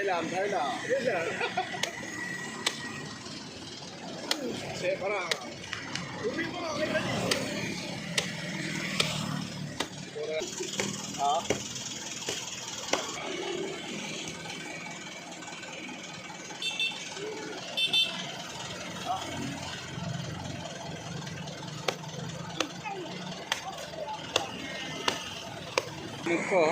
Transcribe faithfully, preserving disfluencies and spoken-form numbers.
Dalam saya dah. Saya parah. Umi parah lagi tadi. Ha? Muka.